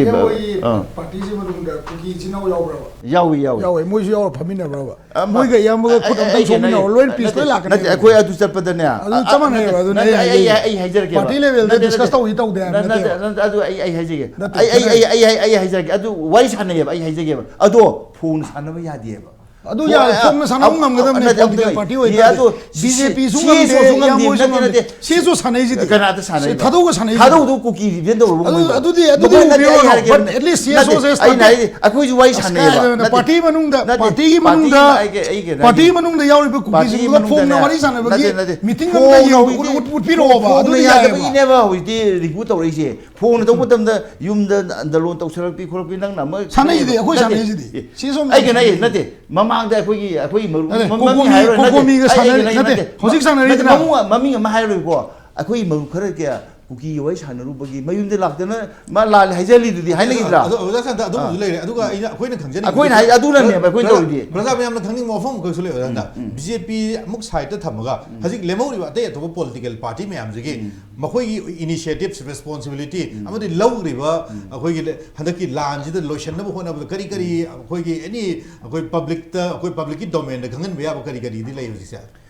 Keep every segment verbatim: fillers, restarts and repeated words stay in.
ꯏꯌꯥꯝꯕꯒꯤ ꯑꯥ꯫ ꯄꯥꯔꯇꯤꯁꯤ ꯃꯅꯨꯡꯗ ꯀꯨꯀꯤ ꯏꯆꯤꯟ ꯏꯅꯥꯎ ꯌꯥꯎꯕ꯭ꯔꯕ? ꯌꯥꯎꯏ, ꯌꯥꯎꯏ꯫ ꯌꯥꯎꯋꯦ, ꯃꯣꯏꯁꯨ ꯌꯥꯎꯔ ꯐꯝꯃꯤꯟꯅꯕ꯭ꯔꯕ? ꯑ, ꯃ-, ꯃꯣꯏꯒ ꯏꯌꯥꯝꯕꯒ ꯑꯩ, ꯈꯨꯠ ꯑꯩ, ꯑꯝꯇꯪ ꯑꯩ ꯀꯩꯅꯣ ꯁꯣꯛꯃꯤꯟꯅꯧ, ꯍꯥꯏꯒꯦ꯫ ꯂꯣꯏꯅ ꯄꯤꯁ ꯅꯠꯇꯦ, ꯂꯣꯏ ꯂꯥꯛꯀꯅꯤ ꯅꯠꯇꯦ, ꯀꯩꯅꯣ꯫ ꯑꯩꯈꯣꯏ ꯑꯗꯨ ꯆꯠꯄꯗꯅꯦ, ꯑꯗꯨ ꯑ, ꯆꯞ ꯑ, ꯃꯥꯟꯅꯩꯕ, ꯑꯗꯨꯅꯦ ꯅꯠꯇꯦ, ꯑꯩ ꯑꯩ, ꯍꯥꯏꯖꯩ꯫ ꯑꯩ, ꯑꯩ ꯍꯥꯏꯖꯔꯛꯀꯦꯕ꯫ ꯄꯥꯔꯇꯤ ꯂꯦꯚꯦꯜꯗ ꯅꯠꯇꯦ, ꯗꯤꯁꯀꯁ ꯅꯠꯇꯦ꯫ ꯇꯧꯁꯤ ꯇꯧꯗꯦ ꯍꯥꯏꯕ ꯅꯠꯇꯦ, ꯅꯠꯇꯦꯕ꯫ ꯅꯠꯇꯦ, ꯑꯗꯨ ꯑꯩ, ꯑꯩ ꯍꯥꯏꯖꯒꯦ꯫ ꯅꯠꯇꯦ, ꯑꯩ, ꯑꯩ, ꯈꯦꯠꯅꯩ꯫ ꯑꯩ, ꯑꯩ, ꯑꯩ ꯍꯥꯏꯖꯒꯦꯕ꯫ ꯑꯗꯣ ꯐꯣꯟ ꯁꯥꯟꯅꯕ ꯌꯥꯗꯦꯕ꯫ ꯑꯗꯨ ꯐꯣꯟ, ꯌꯥꯔꯦ, ꯑ, ꯐꯣꯟꯅ ꯁꯥꯟꯅꯕ ꯑ, ꯉꯝꯒꯗꯕꯅꯦ, ꯅꯠꯇꯦ, ꯄꯣꯂꯤꯇꯤꯀꯦꯜ ꯑꯝꯇ ꯄꯥꯔꯇꯤ ꯌꯦ, ꯑꯣꯏꯇꯥꯔꯗꯤ꯫ ꯑꯗꯨ ꯕꯤ ꯖꯦ ꯄꯤꯁꯨ ꯁꯤ ꯉꯝꯗꯦ, ꯁꯣꯁꯨ ꯉꯝꯗꯦ, ꯏꯌꯥꯝꯕ ꯍꯣꯏꯁꯨ ꯅꯠꯇꯦ, ꯉꯝꯗꯦ꯫ ꯅꯠꯇꯦ꯫ ꯁꯤꯁꯨ ꯁꯥꯟꯅꯩꯁꯤꯗꯤ꯫ ꯀꯅꯥꯗ ꯁꯥꯟꯅꯩꯕ? ꯁꯤ ꯊꯥꯗꯧꯒ ꯁꯥꯟꯅꯩꯁꯤꯗꯤ꯫ ꯊꯥꯗꯧꯗꯨ ꯀꯨꯀꯤ ꯂꯤꯗꯔ ꯇꯧꯔꯕ ꯑꯗꯨ, ꯃꯣꯏꯗꯣ? ꯑꯗꯨꯗꯤ, ꯑꯗꯨꯗꯤ ꯃꯈꯣꯏꯅ ꯎꯕꯤꯔꯣ, ꯅꯠꯇꯦ, ꯍꯥꯏꯔꯒꯦ꯫ But at least C S ꯑꯣ ꯁꯤ ꯑꯦꯁ ꯅꯠꯇꯦ, ꯑꯩꯅ ꯅꯠꯇꯦ꯫ ꯍꯥꯏꯗꯤ, ꯑꯩꯈꯣꯏꯁꯨ ꯋꯥꯔꯤ ꯑꯁ, ꯁꯥꯟꯅꯩꯌꯦꯕ꯫ ꯀꯥꯏꯗꯅꯣ, ꯅꯠꯇꯦ, ꯄꯥꯔꯇꯤ ꯃꯅꯨꯡꯗ, ꯅꯠꯇꯦ, ꯄꯥꯔꯇꯤꯒꯤ ꯄꯥꯔꯇꯤ ꯃꯅꯨꯡꯗ, ꯑꯩꯒꯤ, ꯑꯩꯒꯤ ꯄꯥꯔꯇꯤꯒꯤ ꯍꯥꯏꯗꯤ, ꯃꯅꯨꯡꯗ ꯄꯥꯔꯇꯤ ꯌꯥꯎꯔꯤꯕ ꯃꯅꯨꯡꯗꯅꯦ꯫ ꯀꯨꯀꯤꯁꯤꯡꯗꯨꯒ ꯐꯣꯡꯅ ꯅꯠꯇꯦ, ꯋꯥꯔꯤ ꯁꯥꯟꯅꯕꯒꯤ ꯅꯠꯇꯦ, ꯅꯠꯇꯦ꯫ ꯃꯤꯇꯤꯡ ꯑꯃꯗ ꯐꯣꯡꯅ ꯌꯦꯡ-, ꯍꯧꯖꯤꯛꯇꯤ ꯎꯠ-, ꯎꯠꯄꯤꯔꯛꯑꯣꯕ꯫ ꯐꯣꯡꯅ ꯑꯗꯨꯗꯤ ꯌꯥꯏꯑꯕ꯫ ꯌꯥꯗꯕꯒꯤꯅꯦꯕ ꯍꯧꯖꯤꯛꯇꯤ ꯔꯤꯒꯨ ꯇꯧꯔꯛꯏꯁꯦ꯫ ꯐꯣꯟ ꯇꯧꯕ ꯃꯇꯝꯗ ꯌꯨꯝꯗ ꯑꯟꯗꯔꯂꯣꯟ ꯇꯧꯁꯜꯂꯛꯄꯤ ꯈꯣꯠꯂꯛꯄꯤ ꯅꯪꯅ ꯑꯃ ꯁꯥꯟꯅꯩꯁꯤꯗꯤ, ꯑꯩꯈꯣꯏ ꯅꯠꯇꯦ꯫ ꯁꯥꯟꯅꯩꯁꯤꯗꯤ꯫ ꯑꯦ, ꯁꯤ ꯁꯣꯝ ꯑꯩ ꯀꯩꯅꯣ ꯍꯥꯏꯌꯦ, ꯁꯥꯟꯅꯩꯁꯤꯗꯤ꯫ ꯅꯠꯇꯦ, ꯃꯃꯥꯡꯗ ꯑꯩꯈꯣꯏꯒꯤ, ꯑꯩꯈꯣꯏꯒꯤ ꯃꯔꯨꯞ ꯅꯠꯇꯦ, ꯃ-, ꯃꯃꯤꯡ ꯀꯣꯀꯣꯃꯤ, ꯍꯥꯏꯔꯣꯏ, ꯅꯠꯇꯦ, ꯀꯣꯀꯣꯃꯤꯒ ꯑꯩ, ꯑꯩ ꯁꯥꯟꯅꯔꯤ-, ꯀꯩꯅꯣ ꯍꯥꯏꯌꯦ, ꯅꯠꯇꯦ, ꯅꯠꯇꯦ꯫ ꯍꯧꯖꯤꯛ ꯁꯥꯟꯅꯔꯤꯗꯅ꯫ ꯅꯠꯇꯦ, ꯃꯃꯤꯡ, ꯃꯃꯤꯡ ꯑꯃ ꯍꯥꯏꯔꯣꯏꯀꯣ꯫ ꯑꯩꯈꯣꯏꯒꯤ ꯃꯔꯨꯞ ꯈꯔ ꯀꯌꯥ ꯀꯨꯀꯤꯒꯤ ꯋꯥꯔꯤ ꯁꯥꯟꯅꯔꯨꯕꯒꯤ ꯃꯌꯨꯝꯗ ꯂꯥꯛꯇꯅ ꯃꯥ ꯂꯥꯜꯂꯦ ꯍꯥꯏꯖꯜꯂꯤꯗꯨꯗꯤ ꯍꯥꯏꯅꯈꯤꯗ꯭ꯔꯥ? ꯑꯗꯣ ꯑꯣꯖꯥ ꯁꯥꯟꯇ ꯑꯗꯨꯝꯕꯁꯨ ꯑꯥ꯫ ꯂꯩꯔꯦ꯫ ꯑꯗꯨꯒ ꯑꯩꯅ, ꯑꯩꯈꯣꯏꯅ ꯈꯪꯖꯅꯤꯡꯕꯁꯦ ꯑꯩꯈꯣꯏꯅ ꯍꯥꯏ-, ꯑꯗꯨꯅꯅꯦꯕ ꯑꯩꯈꯣꯏꯅ ꯄ꯭ꯔꯖꯥ, ꯇꯧꯔꯤꯗꯤ꯫ ꯄ꯭ꯔꯖꯥ ꯃꯌꯥꯝꯅ ꯈꯪꯅꯤꯡꯕ ꯋꯥꯐꯝ ꯑꯃꯈꯛꯁꯨ ꯂꯩ ꯑꯣꯖꯥ ꯁꯥꯟꯇ꯫ ꯎꯝ, ꯎꯝ꯫ ꯕꯤ ꯖꯦ ꯄꯤ ꯑꯃꯨꯛ ꯁꯥꯏꯠꯇ ꯊꯝꯃꯒ ꯎꯝ꯫ ꯍꯧꯖꯤꯛ ꯂꯦꯝꯍꯧꯔꯤꯕ ꯑꯇꯩ ꯑꯇꯣꯞꯄ ꯄꯣꯂꯤꯇꯤꯀꯦꯜ ꯄꯥꯔꯇꯤ ꯃꯌꯥꯝꯁꯤꯒꯤ ꯎꯝ꯫ ꯃꯈꯣꯏꯒꯤ initiatives, responsibility ꯎꯝ꯫ ꯑꯃꯗꯤ ꯂꯧꯈ꯭ꯔꯤꯕ ꯎꯝ꯫ ꯑꯩꯈꯣꯏꯒꯤ ꯂ-, ꯍꯟꯗꯛꯀꯤ ꯂꯥꯟꯁꯤꯗ ꯂꯣꯏꯁꯤꯟꯅꯕ ꯍꯣꯠꯅꯕꯗ ꯀꯔꯤ ꯀꯔꯤ ꯎꯝ꯫ ꯑꯩꯈꯣꯏꯒꯤ ꯑꯦꯅꯤ ꯑꯩꯈꯣꯏ ꯄꯕ꯭ꯂꯤꯛꯇ, ꯑꯩꯈꯣꯏ ꯄꯕ꯭ꯂꯤꯛꯀꯤ ꯗꯣꯃꯦꯟꯗ ꯈꯪꯍꯟꯕ ꯌꯥꯕ ꯀꯔꯤ ꯀꯔꯤꯗꯤ ꯂꯩ ꯍꯧꯖꯤꯛꯁꯦ?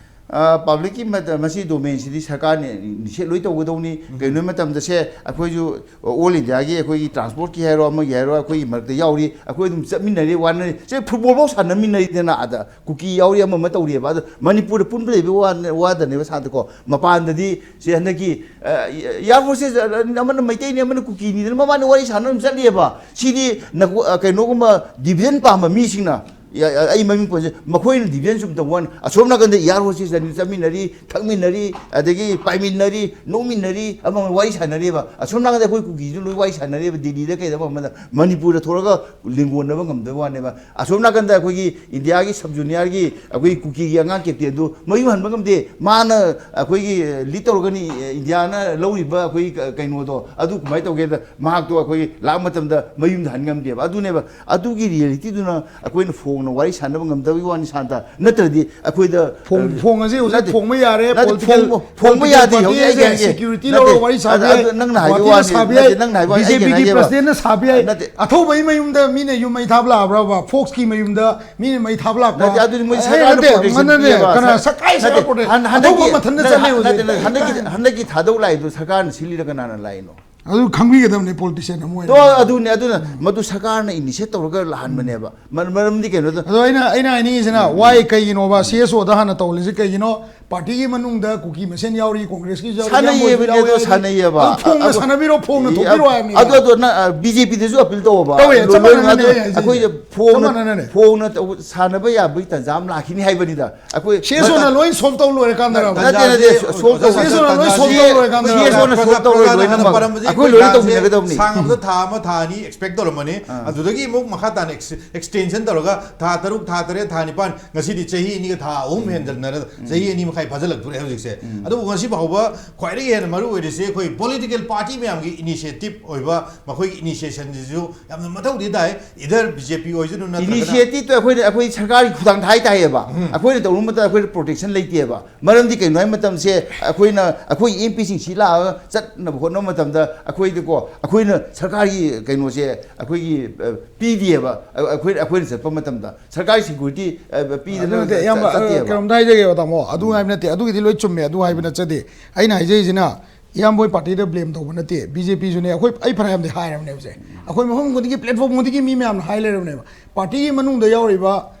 ꯑ, ꯄꯕ꯭ꯂꯤꯛꯀꯤ ꯃꯇ-, ꯃꯁꯤ ꯗꯣꯃꯦꯟꯁꯤꯗꯤ ꯁꯔꯀꯥꯔꯅ initiate ꯂꯣꯏ ꯇꯧꯒꯗꯧꯅꯤ꯫ ꯎꯝ꯫ ꯀꯩꯒꯤꯅꯣ ꯍꯥꯏꯕ ꯃꯇꯝꯗ ꯁꯦ ꯑꯩꯈꯣꯏꯁꯨ ꯑꯣꯜ ꯏꯟꯗꯤꯌꯥꯒꯤ ꯑꯩꯈꯣꯏꯒꯤ ꯇ꯭ꯔꯥꯟꯁꯄꯣꯔꯠꯀꯤ ꯍꯥꯏꯔꯣ, ꯑꯃꯒꯤ ꯍꯥꯏꯔꯣ, ꯑꯩꯈꯣꯏꯒꯤ ꯃꯔꯛꯇ ꯌꯥꯎꯔꯤ꯫ ꯑꯩꯈꯣꯏ ꯑꯗꯨꯝ ꯆꯠꯃꯤꯟꯅꯔꯤ, ꯋꯥꯅꯔꯤ꯫ ꯁꯦ ꯐꯨꯠꯕꯣꯜꯐꯥꯎ ꯁꯥꯟꯅꯃꯤꯟꯅꯔꯤꯗꯅ ꯑꯥꯗ꯫ ꯀꯨꯀꯤ ꯌꯥꯎꯔꯤ, ꯑꯃ ꯑꯃ ꯇꯧꯔꯤꯑꯕ꯫ ꯑꯗꯣ ꯃꯅꯤꯄꯨꯔꯗ ꯄꯨꯟꯕ ꯂꯩꯕ ꯋꯥ-, ꯋꯥꯗꯅꯦꯕ ꯁꯥꯟꯇꯀꯣ꯫ ꯃꯄꯥꯟꯗꯗꯤ ꯁꯤ ꯍꯟꯗꯛꯀꯤ, ꯑ, ꯏꯌꯥꯔ ꯐꯣꯔꯁꯦꯁ, ꯑ, ꯑꯃꯅ ꯃꯩꯇꯩꯅꯤ, ꯑꯃꯅ ꯀꯨꯀꯤꯅꯤꯗꯅ ꯃꯕꯥꯅꯤ ꯋꯥꯔꯤ ꯁꯥꯟꯅ ꯑꯗꯨꯝ ꯆꯠꯂꯤꯑꯕ꯫ ꯁꯤꯗꯤ ꯅꯀꯣ-, ꯑ, ꯀꯩꯅꯣꯒꯨꯝꯕ ꯗꯤꯚꯤꯖꯟ ꯄꯥꯝꯕ ꯃꯤꯁꯤꯡꯅ, ꯌꯥ-, ꯌꯥ-, ꯑꯩ ꯃꯃꯤꯡ ꯄꯟꯖ-, ꯃꯈꯣꯏꯅ ꯗꯤꯚꯤꯖꯟ ꯁꯨꯝ ꯇꯧꯕ ꯋꯥꯅꯤ꯫ ꯑꯁꯣꯝ ꯅꯥꯀꯟꯗ ꯏꯌꯥꯔ ꯍꯣꯁꯇꯦꯁ ꯑꯅꯤ ꯆꯠꯃꯤꯟꯅꯔꯤ, ꯊꯛꯃꯤꯟꯅꯔꯤ, ꯑꯗꯒꯤ ꯄꯥꯏꯃꯤꯟꯅꯔꯤ, ꯅꯣꯛꯃꯤꯟꯅꯔꯤ, ꯑꯃ ꯋꯥꯔꯤ ꯁꯥꯟꯅꯔꯤꯕ꯫ ꯑꯁꯣꯝ ꯅꯥꯀꯟꯗ ꯑꯩꯈꯣꯏ ꯀꯨꯀꯤꯁꯨ ꯂꯣꯏ ꯋꯥꯔꯤ ꯁꯥꯟꯅꯔꯤꯕ, ꯗꯤꯜꯂꯤꯗ ꯀꯩꯗ ꯑꯃ ꯑꯃꯗ꯫ ꯃꯅꯤꯄꯨꯔꯗ ꯊꯣꯛꯂꯒ ꯂꯤꯡꯒꯣꯟꯅꯕ ꯉꯝꯗꯕ ꯋꯥꯅꯦꯕ꯫ ꯑꯁꯣꯝ ꯅꯥꯀꯟꯗ ꯑꯩꯈꯣꯏꯒꯤ ꯏꯟꯗꯤꯌꯥꯒꯤ ꯁꯕ ꯖꯨꯅꯤꯌꯔꯒꯤ ꯑꯩꯈꯣꯏꯒꯤ ꯀꯨꯀꯤꯒꯤ ꯑꯉꯥꯡ ꯀꯦꯞꯇꯦꯟꯗꯨ ꯃꯌꯨꯝ ꯍꯟꯕ ꯉꯝꯗꯦ꯫ ꯃꯥꯅ ꯑꯩꯈꯣꯏꯒꯤ ꯂꯤꯗ ꯇꯧꯔꯒꯅꯤ, ꯏꯟꯗꯤꯌꯥꯅ ꯂꯧꯔꯤꯕ ꯑꯩꯈꯣꯏꯒꯤ ꯀ-, ꯀꯩꯅꯣꯗꯣ, ꯑꯗꯨ ꯀꯃꯥꯏꯅ ꯇꯧꯒꯦꯗ, ꯃꯍꯥꯛꯇꯣ ꯑꯩꯈꯣꯏꯒꯤ ꯂꯥꯛꯄ ꯃꯇꯝꯗ ꯃꯌꯨꯝꯗ ꯍꯟ ꯉꯝꯗꯦꯕ꯫ ꯑꯗꯨꯅꯦꯕ, ꯑꯗꯨꯒꯤ ꯔꯤꯌꯦꯂꯤꯇꯤꯗꯨꯅ ꯑꯩꯈꯣꯏꯅ ꯐꯣ-, ꯐꯣꯡꯅ ꯋꯥꯔꯤ ꯁꯥꯟꯅꯕ ꯉꯝꯗꯕꯒꯤ ꯋꯥꯅꯤ ꯁꯥꯟꯇ꯫ ꯅꯠꯇ꯭ꯔꯗꯤ ꯑꯩꯈꯣꯏꯗ, ꯐꯣꯡ- ꯑ, ꯐꯣꯡ ꯑꯁꯤ ꯍꯧꯖꯤꯛ ꯅꯠꯇꯦ, ꯐꯣꯡꯕ ꯌꯥꯔꯦ, ꯅꯠꯇꯦ, political- ꯐꯣꯡꯕ- ꯐꯣꯡꯕ political ꯌꯥꯗꯦ, party ꯍꯧꯖꯤꯛ ꯑꯩ ꯑꯁꯦ ꯍꯥꯏꯒꯦ꯫ security ꯅꯠꯇꯦ, ꯂꯧꯔꯒ ꯋꯥꯔꯤ ꯁꯥꯕ ꯑꯗꯨ- ꯌꯥꯏ, ꯑꯗꯨ ꯅꯪꯅ ꯍꯥꯏꯕ ꯋꯥꯊꯤꯁꯨ ꯋꯥꯅꯤ, ꯁꯥꯕ ꯅꯠꯇꯦ, ꯌꯥꯏ, ꯅꯪꯅ ꯍꯥꯏꯕ ꯋꯥꯅꯤ, ꯑꯩ ꯀꯩꯅꯣ ꯕꯤꯖꯦꯄꯤꯒꯤ ꯍꯥꯏꯒꯦꯕ꯫ ꯄ꯭ꯔꯁꯤꯗꯦꯟꯅ ꯁꯥꯕ ꯌꯥꯏ꯫ ꯅꯠꯇꯦ꯫ ꯑꯊꯧꯕꯒꯤ ꯃꯌꯨꯝꯗ ꯃꯤꯅ ꯌꯨꯝ ꯃꯩ ꯊꯥꯕ ꯂꯥꯛꯑꯕ꯭ꯔꯕ? ꯐꯣꯛꯁꯀꯤ ꯃꯌꯨꯝꯗ ꯃꯤꯅ ꯃꯩ ꯊꯥꯕ ꯂꯥꯛꯄ? ꯅꯠꯇꯦ, ꯑꯗꯨꯗꯤ ꯃꯣꯏ ꯑꯦ, ꯁꯔꯀꯥꯔꯅ ꯅꯠꯇꯦ, protection ꯃꯥꯟꯅꯗꯦ꯫ ꯄꯤꯌꯦꯕ꯫ ꯀꯅꯥ ꯅꯠꯇꯦ, ꯁꯔꯀꯥꯔ ꯅꯠꯇꯦ, protection? ꯍꯟ- ꯍꯟꯗꯛꯀꯤ ꯑꯊꯧꯕ ꯃꯊꯟꯇ ꯅꯠꯇꯦ, ꯆꯠꯂꯦ ꯍꯧꯖꯤꯛ꯫ ꯅꯠꯇꯦ, ꯅꯠꯇꯦ, ꯍꯟꯗꯛꯀꯤ ꯍꯟꯗꯛꯀꯤ ꯊꯥꯗꯧ ꯂꯥꯛꯏꯗꯣ ꯁꯔꯀꯥꯔꯅ ꯁꯤꯜꯂꯤꯔ ꯀꯅꯥꯅ ꯂꯥꯛꯏꯅꯣ? ꯑꯗꯨ ꯈꯪꯕꯤꯒꯗꯕꯅꯦ politician ꯑꯃ ꯑꯣꯏꯅ꯫ ꯇꯣ ꯑꯗꯨꯅꯦ, ꯑꯗꯨꯅ ꯃꯗꯨ ꯁꯔꯀꯥꯔꯅ initiate ꯇꯧꯔꯒ ꯂꯥꯛꯍꯟꯕꯅꯦꯕ꯫ ꯃꯔ- ꯃꯔꯝꯗꯤ ꯀꯩꯅꯣꯗ ꯑꯗꯣ ꯑꯩꯅ ꯑꯩꯅ ꯍꯥꯏꯅꯤꯡꯉꯤꯁꯤꯅ, ꯋꯥꯏ ꯀꯩꯒꯤꯅꯣꯕ ꯁꯤ ꯑꯦꯁ ꯑꯣꯗ ꯍꯥꯟꯅ ꯇꯧꯍꯜꯂꯤꯁꯤ ꯀꯩꯒꯤꯅꯣ? ꯄꯥꯔꯇꯤꯒꯤ ꯃꯅꯨꯡꯗ ꯀꯨꯀꯤ ꯃꯁꯦꯟ ꯌꯥꯎꯔꯤ, ꯀꯣꯡꯒ꯭ꯔꯦꯁꯀꯤꯁꯨ ꯌꯥꯎꯔꯤ, ꯁꯥꯟꯅꯩꯌꯦꯕ, ꯏꯌꯥꯝꯕꯁꯨ ꯌꯥꯎꯔꯤ ꯑꯗꯣ ꯍꯥꯏꯗꯤ, ꯁꯥꯟꯅꯩꯌꯦꯕ꯫ ꯑꯗꯨ ꯐꯣꯡꯅ ꯑꯗꯣ- ꯁꯥꯟꯅꯕꯤꯔꯣ, ꯐꯣꯡꯅ ꯏ- ꯊꯣꯛꯄꯤꯔꯣ ꯍꯥꯏꯕꯅꯤꯗ꯫ ꯑꯗꯨ ꯑꯗꯨ ꯅꯪ ꯕꯤ ꯖꯦ ꯄꯤꯗꯁꯨ ꯑꯄꯤꯜ ꯇꯧꯕ꯫ ꯇꯧꯋꯦ, ꯆꯞ ꯂꯣꯏ- ꯃꯥꯟꯅꯅꯅꯦ ꯑꯗꯨ ꯑꯩ ꯍꯥꯏꯖꯩꯁꯦ꯫ ꯑꯩꯈꯣꯏꯗ ꯆꯞ ꯐꯣꯡꯅ ꯃꯥꯟꯅꯅꯅꯦ꯫ ꯐꯣꯡꯅ ꯇꯧ- ꯁꯥꯟꯅꯕ ꯌꯥꯕꯒꯤ ꯇꯥꯟꯖꯥ ꯑꯃ ꯂꯥꯛꯈꯤꯅꯤ ꯍꯥꯏꯕꯅꯤꯗ꯫ ꯑꯩꯈꯣꯏ ꯁꯤ ꯑꯦꯁ ꯑꯣꯅ ꯃꯇꯝ- ꯂꯣꯏ solve ꯇꯧ ꯂꯣꯏꯔꯀꯥꯟꯗ꯫ ꯅꯠꯇꯦ, ꯅꯠꯇꯦ, ꯁꯣ- solve ꯁꯤ ꯑꯦꯁ ꯑꯣꯅ ꯂꯣꯏ solve ꯇꯧ ꯂꯣꯏꯔꯀꯥꯟꯗ꯫ ꯁꯤ ꯑꯦꯁ ꯑꯣꯅ solve ꯇꯧꯔꯣꯏ ꯂꯣꯏꯅꯃꯛ꯫ ꯄꯔꯝꯕꯁꯦ ꯑꯩꯈꯣꯏ ꯂꯣꯏꯅ ꯄ꯭ꯔꯖꯥꯁꯦ ꯇꯧꯃꯤꯟꯅꯒꯗꯕꯅꯤ꯫ ꯁꯥꯡꯉꯕꯗ ꯊꯥ ꯑꯃ ꯊꯥ ꯑꯅꯤ expect ꯇꯧꯔꯝꯃꯅꯤ꯫ ꯑꯗꯨꯗꯒꯤ ꯑꯃꯨꯛ ꯃꯈꯥ ꯇꯥꯅ ex- extension ꯇꯧꯔꯒ ꯊꯥ ꯇꯔꯨꯛ, ꯊꯥ ꯇꯔꯦꯠ, ꯊꯥ ꯅꯤꯄꯥꯟ, ꯉꯁꯤꯗꯤ ꯆꯍꯤ ꯑꯅꯤꯒ ꯊꯥ ꯑꯍꯨꯝ ꯍꯦꯟꯖꯟꯅꯔ ꯆꯍꯤ ꯑꯅꯤ ꯃꯈꯥꯏ ꯐꯥꯖꯤꯜꯂꯛꯇꯣꯔꯦ ꯍꯧꯖꯤꯛꯁꯦ꯫ ꯑꯗꯨꯕꯨ ꯉꯁꯤ ꯐꯥꯎꯕ ꯈ꯭ꯋꯥꯏꯗꯒꯤ ꯍꯦꯟꯅ ꯃꯔꯨ ꯑꯣꯏꯔꯤꯁꯦ ꯑꯩꯈꯣꯏ political party ꯃꯌꯥꯝꯒꯤ initiative ꯑꯣꯏꯕ ꯃꯈꯣꯏꯒꯤ initiationꯁꯤꯁꯨ ꯌꯥꯝꯅ ꯃꯊꯧꯗꯤ ꯇꯥꯏ꯫ Either ꯕꯤ ꯖꯦ ꯄꯤ ꯑꯣꯏꯁꯅꯨ ꯅꯠꯇ꯭ꯔꯒꯅ initiativeꯇꯣ ꯑꯩꯈꯣꯏꯅ, ꯑꯩꯈꯣꯏ ꯁꯔꯀꯥꯔꯒꯤ ꯈꯨꯊꯥꯡꯗ ꯍꯥꯏꯇꯥꯏꯌꯦꯕ꯫ ꯑꯩꯈꯣꯏꯅ ꯇꯧꯔꯨꯕ ꯃꯇꯝꯗ ꯑꯩꯈꯣꯏꯗ protection ꯂꯩꯇꯦꯕ꯫ ꯃꯔꯝꯗꯤ ꯀꯩꯅꯣ ꯍꯥꯏ ꯃꯇꯝꯁꯦ, ꯑꯩꯈꯣꯏꯅ, ꯑꯩꯈꯣꯏ ꯑꯦꯝ ꯄꯤꯁꯤꯡ ꯁꯤ ꯂꯥꯛꯑꯒ ꯆꯠꯅꯕ ꯍꯣꯠꯅꯕ ꯃꯇꯝꯗ ꯑꯩꯈꯣꯏꯗꯀꯣ, ꯑꯩꯈꯣꯏꯅ ꯁꯔꯀꯥꯔꯒꯤ ꯀꯩꯅꯣꯁꯦ ꯑꯩꯈꯣꯏꯒꯤ, ꯑ, ꯄꯤꯗꯦꯕ꯫ ꯑ-, ꯑꯩꯈꯣꯏ, ꯑꯩꯈꯣꯏꯅ ꯆꯠꯄ ꯃꯇꯝꯗ ꯁꯔꯀꯥꯔꯒꯤ security, ꯑ, ꯄꯤꯗꯅ ꯑꯗꯨ ꯅꯠꯇꯦ, ꯆ- ꯏꯌꯥꯝꯕ, ꯆꯠꯇꯦꯕ꯫ ꯀꯩꯅꯣꯝꯇ ꯍꯥꯏꯖꯒꯦꯕ ꯇꯥꯃꯣ, ꯑꯗꯨ ꯍꯥꯏꯕ ꯅꯠꯇꯦ, ꯑꯗꯨꯒꯤꯗꯤ ꯂꯣꯏ ꯆꯨꯝꯃꯦ, ꯑꯗꯨ ꯍꯥꯏꯕ ꯅꯠꯆꯗꯦ꯫ ꯑꯩꯅ ꯍꯥꯏꯖꯔꯤꯁꯤꯅ, ꯏꯌꯥꯝꯕ ꯍꯣꯏ ꯄꯥꯔꯇꯤꯗ blame ꯇꯧꯕ ꯅꯠꯇꯦ, ꯕꯤ ꯖꯦ ꯄꯤꯁꯨꯅꯦ꯫ ꯑꯩꯈꯣꯏ, ꯑꯩ ꯐꯅꯌꯥꯝꯗꯤ ꯍꯥꯏꯔꯕꯅꯦꯕꯁꯦ, ꯑꯩꯈꯣꯏ ꯃꯐꯝ ꯈꯨꯗꯤꯡꯒꯤ, platform ꯈꯨꯗꯤꯡꯒꯤ ꯃꯤ ꯃꯌꯥꯝꯅ ꯍꯥꯏ ꯂꯩꯔꯕꯅꯦꯕ꯫ ꯄꯥꯔꯇꯤꯒꯤ ꯃꯅꯨꯡꯗ ꯌꯥꯎꯔꯤꯕ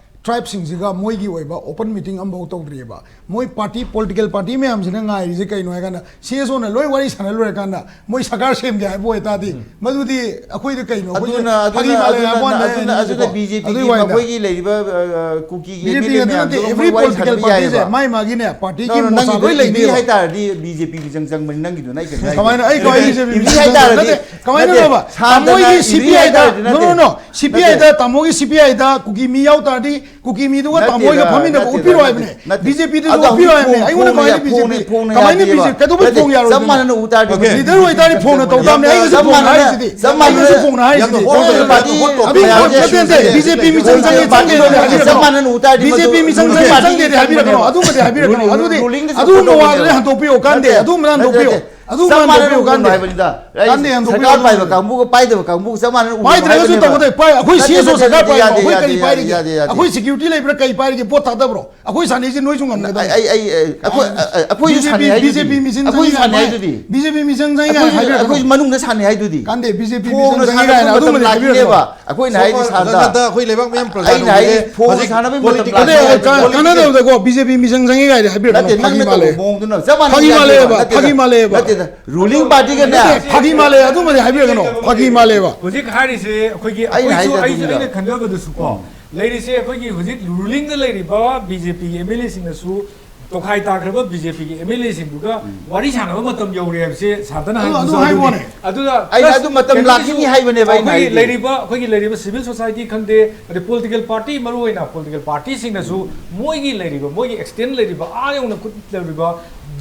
tribeꯁꯤꯡꯁꯤꯒ ꯃꯣꯏꯒꯤ ꯑꯣꯏꯕ open meeting ꯑꯃꯐꯥꯎ ꯇꯧꯗ꯭ꯔꯤꯑꯕ꯫ ꯃꯣꯏ ꯄꯥꯔꯇꯤ, political party ꯃꯌꯥꯝꯁꯤꯅ ꯉꯥꯏꯔꯤꯁꯦ ꯀꯩꯅꯣ ꯍꯥꯏ ꯀꯥꯟꯗ, ꯁꯤ ꯑꯦꯁ ꯑꯣꯅ ꯂꯣꯏ ꯋꯥꯔꯤ ꯁꯥꯟꯅ ꯂꯣꯏꯔꯀꯥꯟꯗ ꯃꯣꯏ ꯁꯔꯀꯥꯔ ꯁꯦꯝꯒꯦ ꯍꯥꯏꯕ ꯑꯣꯏꯇꯥꯔꯗꯤ, ꯃꯗꯨꯗꯤ ꯑꯩꯈꯣꯏꯗ ꯀꯩꯅꯣ, ꯑꯩꯈꯣꯏꯗꯤ ꯑꯗꯨꯅ, ꯐꯥꯒꯤ ꯑꯗꯨꯅ, ꯃꯥꯜꯂꯦ ꯑꯗꯨꯅ, ꯍꯥꯏꯕ ꯋꯥꯅꯦ ꯑꯗꯨꯅ, ꯍꯥꯏꯅꯤꯡꯉꯤꯁꯦꯀꯣ꯫ ꯑꯗꯨꯅ ꯕꯤ ꯖꯦ ꯄꯤꯒꯤ ꯑꯗꯨꯒꯤ ꯋꯥꯅꯤꯗ꯫ ꯃꯈꯣꯏꯒꯤ ꯂꯩꯔꯤꯕ, ꯑ, ꯀꯨꯀꯤꯒꯤ B J P M L A ꯅꯠꯇꯦ, ꯃꯌꯥꯝꯗꯨꯒ every ꯃꯣꯏ ꯋꯥꯔꯤ political ꯁꯥꯟꯅꯕ partyꯁꯦ ꯌꯥꯏꯑꯕ꯫ ꯃꯥꯏ ꯃꯥꯒꯤꯅꯦ, ꯄꯥꯔꯇꯤꯒꯤ No, no, ꯃꯣꯆꯥ ꯅꯪꯒꯤꯗꯨ ꯂꯣꯏ ꯏꯟꯗꯤ ꯂꯩꯅꯩꯕ꯫ ꯍꯥꯏꯇꯥꯔꯗꯤ ꯕꯤ ꯖꯦ ꯄꯤꯒꯤ ꯆꯪ ꯆꯪꯕꯅꯤ, ꯅꯪꯒꯤꯗꯨꯅ ꯑꯩ ꯀꯩꯅꯣ ꯍꯥꯏꯁꯦ꯫ ꯀꯃꯥꯏꯅ, ꯑꯩ ꯀꯃꯥꯏꯅ ꯏꯟꯗꯤ- ꯕꯤ ꯖꯦ ꯄꯤ ꯏꯟꯗꯤ ꯆꯪ ꯍꯥꯏꯇꯥꯔꯗꯤ, ꯅꯠꯇꯦ, ꯀꯃꯥꯏꯅ ꯅꯠꯇꯦ, ꯇꯧꯕ? ꯁꯥꯟꯇꯅ ꯇꯥꯃꯣꯒꯤ ꯏꯟꯗꯤ ꯁꯤ ꯄꯤ ꯑꯥꯏꯗ, ꯍꯥꯏꯇꯥꯔꯗꯤ no, no, ꯅꯠꯇꯦ꯫ no, ꯁꯤ ꯄꯤ ꯑꯥꯏꯗ, ꯇꯥꯃꯣꯒꯤ ꯁꯤ ꯄꯤ ꯑꯥꯏꯗ ꯀꯨꯀꯤ ꯃꯤ ꯌꯥꯎ ꯇꯥꯔꯗꯤ, ꯀꯨꯀꯤ ꯃꯤꯗꯨꯒ ꯇꯥꯃꯣꯏꯒ ꯐꯝꯃꯤꯟꯅꯕ ꯎꯠꯄꯤꯔꯣ ꯍꯥꯏꯕꯅꯦ꯫ ꯕꯤꯖꯦꯄꯤꯗꯨꯁꯨ ꯎꯠꯄꯤꯔꯣ ꯍꯥꯏꯕꯅꯦ꯫ ꯑꯩꯉꯣꯟꯗ ꯀꯃꯥꯏꯅ ꯕꯤꯖꯦꯄꯤ, ꯀꯃꯥꯏꯅ ꯕꯤꯖꯦꯄꯤ? ꯀꯩꯗꯧꯕꯩ ꯐꯣꯡ ꯌꯥꯔꯣꯏꯗꯣꯏꯅꯣ? ꯂꯤꯗꯔ ꯑꯣꯏꯇꯥꯔꯗꯤ ꯐꯣꯡꯅ ꯇꯧ ꯇꯥꯕꯅꯦ꯫ ꯑꯩꯒꯤꯁꯨ ꯐꯣꯡꯅ ꯍꯥꯏꯔꯤꯁꯤꯗꯤ꯫ ꯑꯩꯒꯤꯁꯨ ꯐꯣꯡꯅ ꯍꯥꯏꯔꯤꯁꯤꯗꯤ꯫ ꯑꯗꯨ ꯅꯠꯇꯦ, ꯅꯠꯇꯦ, ꯕꯤꯖꯦꯄꯤ ꯃꯤꯆꯪ ꯆꯪꯉꯦ ꯆꯪꯗꯦꯗꯤ ꯍꯥꯏꯕꯤꯔꯛꯀꯅꯣ꯫ ꯕꯤꯖꯦꯄꯤ ꯃꯤꯆꯪ ꯆꯪꯉꯦ ꯆꯪꯗꯦꯗꯤ ꯍꯥꯏꯕꯤꯔꯛꯀꯅꯣ꯫ ꯑꯗꯨꯃꯗꯤ ꯍꯥꯏꯕꯤꯔꯛꯀꯅꯣ꯫ ꯑꯗꯨꯗꯤ, ꯑꯗꯨꯒꯨꯝꯕ ꯋꯥꯗꯨꯗꯤ ꯍꯟꯗꯣꯛꯄꯤꯌꯣ, ꯀꯥꯟꯗꯦ꯫ ꯑꯗꯨꯒꯨꯝꯕ ꯍꯟꯗꯣꯛꯄꯤꯌꯣ꯫ ꯑꯗꯨꯝ ꯆꯞ ꯃꯥꯟꯅꯅ ꯍꯟꯗꯣꯛꯄꯤꯌꯨ, ꯎꯒꯅꯨ ꯀꯥꯟꯗꯦ꯫ ꯍꯥꯏꯕꯅꯤꯗ꯫ ꯑꯩ ꯀꯥꯟꯗꯦ, ꯍꯟꯗꯣꯛꯄꯤꯌꯨ, ꯁꯔꯀꯥꯔ ꯄꯥꯏꯕ ꯀꯥꯡꯕꯨꯒ ꯄꯥꯏꯗꯕ ꯀꯥꯡꯕꯨꯒ ꯆꯞ ꯃꯥꯟꯅꯅ ꯎꯒꯅꯨ ꯍꯥꯏꯕꯅꯦꯕ꯫ ꯄꯥꯏꯗ꯭ꯔꯒꯁꯨ ꯇꯧꯒꯗꯕ꯫ ꯄꯥꯏ, ꯑꯩꯈꯣꯏ ꯅꯠꯇꯦ, ꯁꯤ ꯑꯦꯁ ꯑꯣ ꯅꯠꯇꯦ, ꯁꯔꯀꯥꯔ ꯅꯠꯇꯦ, ꯄꯥꯏꯕ, ꯌꯥꯗꯦ, ꯑꯩꯈꯣꯏ ꯌꯥꯗꯦ, ꯀꯔꯤ ꯌꯥꯗꯦ, ꯄꯥꯏꯔꯤꯒꯦ? ꯌꯥꯗꯦ, ꯌꯥꯗꯦ, ꯌꯥꯗꯦ꯫ ꯑꯩꯈꯣꯏ ꯁꯦꯀ꯭ꯌꯨꯔꯤꯇꯤ ꯂꯩꯕ꯭ꯔꯥ, ꯀꯔꯤ ꯄꯥꯏꯔꯤꯒꯦ? ꯚꯣꯠ ꯊꯥꯗꯕ꯭ꯔꯣ? ꯑꯩꯈꯣꯏ ꯁꯥꯟꯅꯩꯁꯦ ꯅꯣꯏꯁꯨ ꯉꯝꯒꯗꯕ꯫ ꯑꯩ, ꯑꯩ, ꯑꯩ, ꯑꯩꯈꯣꯏ, ꯑ, ꯑ, ꯑꯩꯈꯣꯏꯁꯨ ꯁꯥꯟꯅꯩ ꯍꯥꯏꯗꯨꯗꯤ꯫ ꯕꯤꯖꯦꯄꯤ ꯃꯤꯆꯪ ꯑꯩꯈꯣꯏꯁꯨ ꯆꯪꯉꯤ ꯁꯥꯟꯅꯩ ꯍꯥꯏ꯫ ꯍꯥꯏꯗꯨꯗꯤ꯫ ꯕꯤꯖꯦꯄꯤ ꯃꯤꯆꯪ ꯆꯪꯉꯤ ꯑꯩꯈꯣꯏꯁꯨ, ꯍꯥꯏꯕꯤꯔꯛꯀꯅꯣ꯫ ꯑꯩꯈꯣꯏꯁꯨ ꯃꯅꯨꯡꯗ ꯁꯥꯟꯅꯩ ꯍꯥꯏꯗꯨꯗꯤ꯫ ꯀꯥꯟꯗꯦ, ꯕꯤꯖꯦꯄꯤ ꯐꯣꯡꯅ ꯃꯤꯆꯪ ꯆꯪꯉꯤ ꯁꯥꯟꯅꯕ ꯀꯥꯏꯅ ꯃꯇꯝ ꯑꯗꯨꯃꯗꯤ ꯂꯥꯛꯈꯤꯅꯦꯕ꯫ ꯍꯥꯏꯕꯤꯔꯛꯀꯅꯣ꯫ ꯑꯩꯈꯣꯏꯅ ꯍꯥꯏꯔꯤꯁꯦ ꯁꯣꯐꯔ ꯁꯥꯔꯗ꯫ ꯖꯒꯠꯇ ꯑꯩꯈꯣꯏ ꯂꯩꯕꯥꯛ ꯃꯤꯌꯥꯝ ꯄ꯭ꯔꯖꯥ ꯑꯩꯅ ꯍꯥꯏꯔꯤꯁꯦ ꯀꯧꯕꯁꯦ ꯐꯣꯡ ꯍꯧꯖꯤꯛ ꯁꯥꯟꯅꯕꯒꯤ ꯃꯇꯝ ꯄꯣꯂꯤꯇꯤꯀꯦꯜ ꯂꯥꯛꯈꯤꯅꯦꯕ꯫ ꯑꯩꯈꯣꯏꯅ ꯍꯥꯏꯔꯤꯁꯦ ꯀꯥꯟꯅꯗꯕꯗꯀꯣ, ꯕꯤꯖꯦꯄꯤ ꯃꯤꯆꯪ ꯆꯪꯉꯤ ꯀꯥꯏꯅ ꯍꯥꯏꯕꯤꯔꯛꯀꯅꯣ꯫ ꯅꯠꯇꯦ, ꯐꯥꯒꯤ ꯅꯪꯅ ꯃꯥꯜꯂꯦ꯫ ꯇꯧꯕ ꯃꯑꯣꯡꯗꯨꯅ ꯆꯞ ꯃꯥꯟꯅꯩ ꯐꯥꯒꯤ ꯍꯥꯏꯕ꯫ ꯃꯥꯜꯂꯦꯕ, ꯅꯠꯇꯦꯗ, ꯐꯥꯒꯤ ꯃꯥꯜꯂꯦꯕ꯫ ꯅꯠꯇꯦꯗ, ꯔꯨꯂꯤꯡ ꯄꯥꯔꯇꯤꯒꯅꯦ꯫ ꯅꯠꯇꯦ, ꯐꯥꯒꯤ ꯃꯥꯜꯂꯦ, ꯑꯗꯨꯃꯗꯤ ꯍꯥꯏꯕꯤꯔꯛꯀꯅꯣ, ꯐꯥꯒꯤ ꯃꯥꯜꯂꯦꯕ꯫ ꯍꯧꯖꯤꯛ ꯍꯥꯏꯔꯤꯁꯦ ꯑꯩꯈꯣꯏꯒꯤ, ꯑꯩꯅ ꯑꯩꯈꯣꯏꯁꯨ, ꯍꯥꯏꯁꯦ ꯑꯩꯁꯨ, ꯑꯗꯨꯅꯤꯗ꯫ ꯑꯩꯅ ꯈꯟꯖꯕꯗꯁꯨꯀꯣ, ꯂꯩꯔꯤꯁꯦ ꯑꯩꯈꯣꯏꯒꯤ ꯍꯧꯖꯤꯛ ꯔꯨꯂꯤꯡꯗ ꯂꯩꯔꯤꯕ ꯕꯤ ꯖꯦ ꯄꯤꯒꯤ ꯑꯦꯝ ꯑꯦꯜ ꯑꯦꯁꯤꯡꯅꯁꯨ ꯇꯣꯈꯥꯏ ꯇꯥꯈ꯭ꯔꯕ ꯕꯤ ꯖꯦ ꯄꯤꯒꯤ ꯑꯦꯝ ꯑꯦꯜ ꯑꯦꯁꯤꯡꯗꯨꯒ ꯋꯥꯔꯤ ꯁꯥꯟꯅꯕ ꯃꯇꯝ ꯌꯧꯔꯦ ꯍꯥꯏꯕꯁꯦ ꯁꯥꯔꯗꯅ ꯑꯗꯨ, ꯍꯥꯏꯕꯗꯨꯁꯨ ꯑꯗꯨ ꯑꯗꯨꯅꯤ꯫ ꯍꯥꯏꯕ ꯋꯥꯅꯦ꯫ ꯑꯗꯨꯗ ꯑꯩꯅ plus ꯑꯗꯨ ꯃꯇꯝ ꯀꯩꯅꯣꯒꯤꯁꯨ ꯂꯥꯛꯈꯤꯅꯤ ꯍꯥꯏꯕꯅꯦꯕ ꯑꯩꯅ ꯑꯩꯈꯣꯏꯒꯤ ꯍꯥꯏꯗꯤ꯫ ꯂꯩꯔꯤꯕ, ꯑꯩꯈꯣꯏꯒꯤ ꯂꯩꯔꯤꯕ ꯁꯤꯚꯤꯜ ꯁꯣꯁꯥꯏꯇꯤ ꯈꯪꯗꯦ, ꯑꯗꯩ ꯄꯣꯂꯤꯇꯤꯀꯦꯜ ꯄꯥꯔꯇꯤ, ꯃꯔꯨ ꯑꯣꯏꯅ ꯄꯣꯂꯤꯇꯤꯀꯦꯜ ꯄꯥꯔꯇꯤꯁꯤꯡꯅꯁꯨ ꯃꯣꯏꯒꯤ ꯂꯩꯔꯤꯕ, ꯃꯣꯏꯒꯤ ꯑꯦꯛꯁꯇꯦꯟ ꯂꯩꯔꯤꯕ, ꯑꯥ ꯌꯧꯅ ꯈꯨꯠ ꯂꯩꯔꯤꯕ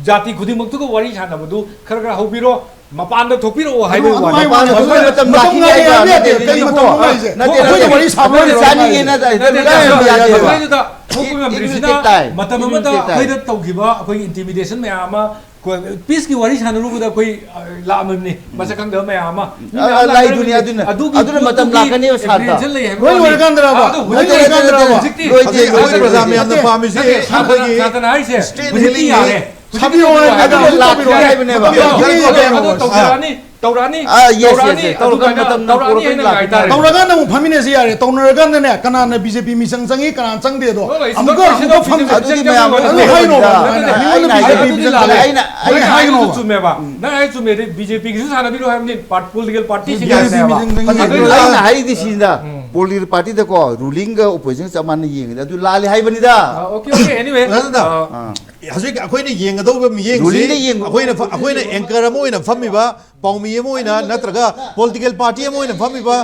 ꯖꯥꯇꯤ ꯈꯨꯗꯤꯡꯃꯛꯇꯨꯒ ꯋꯥꯔꯤ ꯁꯥꯟꯅꯕꯗꯨ ꯈꯔ ꯈꯔ ꯍꯧꯕꯤꯔꯣ, ꯃꯄꯥꯟꯗ ꯊꯣꯛꯄꯤꯔꯛꯑꯣ ꯍꯥꯏꯕ ꯑꯗꯨ ꯋꯥꯅꯤ꯫ ꯍꯥꯏꯕ ꯋꯥꯅꯤ꯫ ꯃꯇꯝ ꯃꯇꯝ ꯂꯥꯛꯈꯤꯅꯤ ꯉꯥꯏꯕ ꯍꯥꯏꯕ ꯌꯥꯗꯦ꯫ ꯅꯠꯇꯦ, ꯀꯩ ꯃꯇꯝ ꯂꯤꯂꯤꯀꯣ꯫ ꯉꯥꯏꯁꯦ? ꯅꯠꯇꯦ, ꯑꯩꯈꯣꯏꯅ ꯅꯠꯇꯦ꯫ ꯋꯥꯔꯤ ꯁꯥꯕ ꯑꯩꯈꯣꯏꯅ ꯂꯣꯏꯔꯕ ꯆꯥꯅꯤꯡꯉꯦꯅ ꯍꯥꯏꯁꯦ꯫ ꯅꯠꯇꯦ, ꯅꯠꯇꯦ, ꯅꯠꯇꯦ, ꯌꯥꯗꯦꯕ꯫ ꯑꯗꯨꯗ ꯊꯣꯛꯄ It, it will ꯉꯝꯗ꯭ꯔꯤꯁꯤꯅ take time. ꯃꯇꯝ It will ꯑꯃꯗ take time. ꯑꯩꯈꯣꯏꯗ ꯇꯧꯈꯤꯕ ꯑꯩꯈꯣꯏꯒꯤ intimidation ꯃꯌꯥꯝ ꯑꯃ, ꯀꯣ-, ꯄꯤꯁꯀꯤ ꯋꯥꯔꯤ ꯁꯥꯟꯅꯔꯨꯕꯗ ꯑꯩꯈꯣꯏ, ꯑ, ꯂꯥꯛꯑꯝꯃꯤꯕꯅꯤ꯫ ꯃꯁꯛ ꯈꯪꯗꯕ ꯃꯌꯥꯝ ꯑꯃ꯫ ꯃꯤ ꯑ, ꯃꯌꯥꯝ ꯑ, ꯂꯥꯛꯅꯔꯝꯃꯤꯕꯅꯤ꯫ ꯂꯩꯗꯣꯏꯅꯤ, ꯑꯗꯨꯅꯤ꯫ ꯑꯗꯨꯒꯤ ꯑꯗꯨꯅ ꯃꯇꯝ ꯄꯣꯠꯇꯨꯒꯤ ꯂꯥꯛꯀꯅꯦꯕ, ꯁꯥꯔꯗ꯫ Apprehension ꯂꯩ ꯍꯥꯏꯕ ꯂꯣꯏ ꯋꯥꯅꯤ꯫ ꯂꯣꯏꯔꯀꯥꯟꯗꯔꯕ? ꯑꯗꯣ ꯍꯧꯖꯤꯛ ꯂꯣꯏ ꯂꯣꯏꯔꯀꯥꯟꯗꯔꯕ? ꯂꯣꯏꯔꯀꯥꯟꯗꯔꯕ? ꯍꯧꯖꯤꯛꯇꯤ ꯍꯧꯖꯤꯛ, ꯍꯧꯖꯤꯛ ꯅꯠꯇꯦ, ꯄ꯭ꯔꯖꯥ ꯃꯌꯥꯝꯅ ꯅꯠꯇꯦ, ꯄꯥꯝꯃꯤꯁꯦ ꯁꯥꯔꯗꯅ, ꯑꯩꯈꯣꯏꯒꯤ ꯁꯥꯔꯗꯅ ꯍꯥꯏꯁꯦ ꯍꯧꯖꯤꯛꯇꯤ ꯌꯥꯔꯦ꯫ ꯊꯥꯕꯤꯔꯛꯑꯣ ꯍꯥꯏꯕꯅꯦ꯫ ꯑꯗꯨ ꯂꯥꯛꯈꯤꯅꯤ ꯍꯥꯏꯕꯅꯦꯕ꯫ ꯊꯥꯕꯤꯔꯛꯑꯣ ꯍꯥꯏꯕꯅꯦ꯫ ꯑꯗꯣ ꯇꯧꯖꯔꯛꯑꯅꯤ, ꯇꯧꯔꯛꯑꯅꯤ, ꯑꯥ, yes, yes, ꯇꯧꯔꯛꯑꯅꯤ, yes. ꯇꯧꯔꯛꯄ ꯑꯗꯨꯀꯥꯟꯗ ꯃꯇꯝ ꯇꯧꯔꯛꯑꯅꯤ ꯄꯨꯔꯛꯄꯩ ꯍꯥꯏꯅ ꯂꯥꯛꯈꯤꯅꯤ꯫ ꯉꯥꯏꯇꯥꯔꯦ꯫ ꯇꯧꯔꯀꯥꯟꯗ ꯑꯃꯨꯛ ꯐꯝꯃꯤꯟꯅꯁꯤ ꯌꯥꯔꯦ꯫ ꯇꯧꯅꯔꯀꯥꯟꯗꯅꯦ, ꯀꯅꯥꯅ ꯕꯤ ꯖꯦ ꯄꯤ ꯃꯤꯆꯪ ꯆꯪꯉꯤ, ꯀꯅꯥꯅ ꯆꯪꯗꯦꯗꯣ ꯍꯣꯏ, ꯍꯣꯏ, ꯑꯃꯨꯛꯀ, ꯁꯤꯗ ꯑꯃꯨꯛꯀ ꯐꯝꯁꯤ꯫ ꯕꯤ ꯖꯦ ꯄꯤ ꯑꯗꯨꯗꯤ ꯃꯌꯥꯝ ꯆꯪꯉꯤ ꯂꯣꯏꯅ ꯍꯥꯏꯅꯣ꯫ ꯇꯧꯅꯔꯦ꯫ ꯅꯠꯇꯦ, ꯅꯠꯇꯦ, ꯃꯤꯉꯣꯟꯗ ꯑꯩꯅ ꯕꯤ ꯖꯦ ꯄꯤ ꯍꯥꯏꯗꯨꯗꯤ ꯃꯤꯆꯪ ꯂꯥꯜꯂꯦ꯫ ꯆꯪꯉꯦ꯫ ꯑꯩꯅ, ꯅꯪ ꯑꯩꯅ ꯍꯥꯏꯗꯨꯁꯨ ꯍꯥꯏꯒꯅꯣꯕ꯫ ꯆꯨꯝꯃꯦꯕ꯫ ꯎꯝ꯫ ꯅꯪ ꯍꯥꯏꯗꯨ ꯆꯨꯝꯃꯦꯗꯤ ꯕꯤ ꯖꯦ ꯄꯤꯒꯤꯁꯨ ꯁꯥꯟꯅꯕꯤꯔꯣ ꯍꯥꯏꯕꯅꯤ, ꯄꯥꯔ-, ꯄꯣꯂꯤꯇꯤꯀꯦꯜ ꯄꯥꯔꯇꯤꯁꯤꯡꯒꯤ ꯕꯤ ꯖꯦ ꯄꯤ ꯍꯥꯏꯕꯅꯦꯕ꯫ ꯃꯤꯆꯪ ꯆꯪꯉꯤ꯫ ꯑꯗꯨ ꯑꯩꯅ ꯍꯥꯏꯔꯤꯗꯤ ꯁꯤꯅꯤꯗ, ꯎꯝ꯫ ꯄꯣꯂꯤꯇꯤꯀꯦꯜ ꯄꯥꯔꯇꯤꯗꯀꯣ, ꯔꯨꯂꯤꯡꯒ ꯑꯣꯄꯣꯖꯤꯁꯟ ꯆꯞ ꯃꯥꯟꯅ ꯌꯦꯡꯉꯤꯗ, ꯑꯗꯨ ꯂꯥꯜꯂꯦ ꯍꯥꯏꯕꯅꯤꯗ꯫ ꯑꯥ, okay, okay, anyway, ꯑꯣꯖꯥ ꯅꯟꯗ, ꯑꯥ꯫ ꯑꯥ꯫ ꯍꯧꯖꯤꯛ ꯑꯩꯈꯣꯏꯅ ꯌꯦꯡꯒꯗꯧꯕ ꯃꯤꯠꯌꯦꯡꯁꯤ ꯔꯨꯂꯤꯡꯗ ꯌꯦꯡꯕ ꯑꯩꯈꯣꯏꯅ ꯐ-, ꯑꯩꯈꯣꯏꯅ ꯑꯦꯡꯀꯔ ꯑꯃ ꯑꯣꯏꯅ ꯐꯝꯃꯤꯕ ꯄꯥꯎꯃꯤ ꯑꯃ ꯑꯣꯏꯅ ꯅꯠꯇ꯭ꯔꯒ ꯄꯣꯂꯤꯇꯤꯀꯦꯜ ꯄꯥꯔꯇꯤ ꯑꯃ ꯑꯣꯏꯅ ꯐꯝꯃꯤꯕ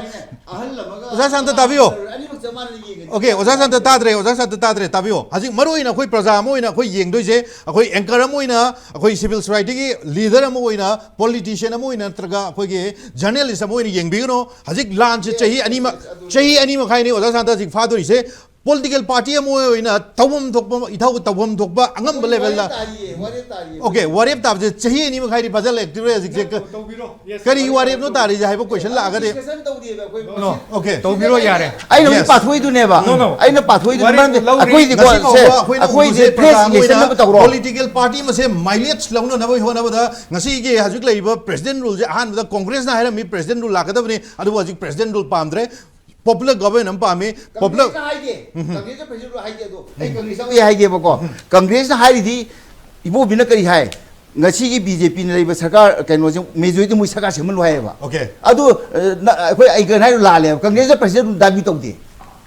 ꯑꯣꯖꯥ ꯁꯥꯟꯇ ꯇꯥꯕꯤꯌꯣ꯫ ꯑꯣꯀꯦ, ꯑꯣꯖꯥ ꯁꯥꯟꯇ ꯇꯥꯗ꯭ꯔꯦ, ꯑꯣꯖꯥ ꯁꯥꯟꯇ ꯇꯥꯗ꯭ꯔꯦ, ꯇꯥꯕꯤꯌꯣ꯫ ꯍꯧꯖꯤꯛ ꯃꯔꯨ ꯑꯣꯏꯅ ꯑꯩꯈꯣꯏ ꯄ꯭ꯔꯖꯥ ꯑꯃ ꯑꯣꯏꯅ ꯑꯩꯈꯣꯏ ꯌꯦꯡꯗꯣꯏꯁꯦ, ꯑꯩꯈꯣꯏ anchor ꯑꯃ ꯑꯣꯏꯅ, ꯑꯩꯈꯣꯏ civil society ꯒꯤ leader ꯑꯃ ꯑꯣꯏꯅ, politician ꯑꯃ ꯑꯣꯏꯅ, ꯅꯠꯇ꯭ꯔꯒ ꯑꯩꯈꯣꯏꯒꯤ journalist ꯑꯃ ꯑꯣꯏꯅ ꯌꯦꯡꯕꯤꯒꯅꯨ꯫ ꯍꯧꯖꯤꯛ ꯂꯥꯟꯁꯦ ꯆꯍꯤ ꯑꯅꯤꯃꯛ, ꯆꯍꯤ ꯑꯅꯤ ꯃꯈꯥꯏꯅꯤ ꯑꯣꯖꯥ ꯁꯥꯟꯇ ꯍꯧꯖꯤꯛ ꯐꯥꯗꯣꯔꯤꯁꯦ꯫ Political party ꯑꯃ ꯑꯣꯏꯅ ꯇꯧꯐꯝ ꯊꯣꯛꯄ, ꯏꯊꯧ ꯇꯧꯐꯝ ꯊꯣꯛꯄ ꯑꯉꯝꯕ level ꯗ꯫ ꯑꯣꯀꯦ, ꯋꯥꯔꯦꯞ ꯇꯥꯕꯁꯦ ꯆꯍꯤ ꯑꯅꯤ ꯃꯈꯥꯏꯗꯤ ꯐꯥꯖꯤꯜꯂꯛꯇ꯭ꯔꯦ ꯍꯧꯖꯤꯛꯁꯦ꯫ ꯀꯔꯤ ꯋꯥꯔꯦꯞꯅꯣ ꯇꯥꯔꯤꯁꯦ ꯍꯥꯏꯕ question ꯂꯥꯛꯑꯒꯗꯤ꯫ ꯑꯣꯀꯦ, ꯇꯧꯕꯤꯔꯣ, ꯌꯥꯔꯦ꯫ ꯑꯩꯅ ꯍꯧꯖꯤꯛ ꯄꯥꯊꯣꯛꯏꯗꯨꯅꯦꯕ꯫ ꯑꯩꯅ ꯄꯥꯊꯣꯛꯏꯗꯨꯅꯦ꯫ ꯃꯔꯝꯗꯤ ꯑꯩꯈꯣꯏꯗꯤꯀꯣ, ꯁꯦ, ꯑꯩꯈꯣꯏꯗꯤ fresh election ꯑꯃ ꯇꯧꯔꯣ꯫ Political party ꯑꯃꯁꯦ mileage ꯂꯧꯅꯅꯕ ꯍꯣꯠꯅꯕꯗ ꯉꯁꯤꯒꯤ ꯍꯧꯖꯤꯛ ꯂꯩꯔꯤꯕ president rule ꯁꯦ ꯑꯍꯥꯟꯕꯗ Congress ꯅ ꯍꯥꯏꯔꯝꯃꯤ president rule ꯂꯥꯛꯀꯗꯕꯅꯤ, ꯑꯗꯨꯕꯨ ꯍꯧꯖꯤꯛ president rule ꯄꯥꯝꯗ꯭ꯔꯦ꯫ Popular government ꯑꯃ ꯄꯥꯝꯃꯤ꯫ Popular Congress ꯅ ꯍꯥꯏꯗꯦ꯫ Congress ꯅ ꯍꯥꯏꯗꯦ ꯑꯗꯣ꯫ ꯑꯩ Congress ꯆꯪꯉꯦ ꯍꯥꯏꯒꯦꯕꯀꯣ꯫ Congress ꯅ ꯍꯥꯏꯔꯤꯗꯤ, ꯏꯕꯣꯕꯤꯅ ꯀꯔꯤ ꯍꯥꯏ? ꯉꯁꯤꯒꯤ BJP ꯅ ꯂꯩꯕ ꯁꯔꯀꯥꯔ, ꯀꯩꯅꯣꯁꯦ, majority ꯃꯣꯏ ꯁꯔꯀꯥꯔ ꯁꯦꯝꯍꯜꯂꯨ ꯍꯥꯏꯌꯦꯕ꯫ ꯑꯣꯀꯦ꯫ ꯑꯗꯨ, ꯑ, ꯅ-, ꯑꯩꯈꯣꯏ anchor ꯅ ꯍꯥꯏꯔꯤꯗꯣ ꯂꯥꯜꯂꯦꯕ꯫ Congress ꯅ president rule ꯗꯥꯕꯤ ꯇꯧꯗꯦ꯫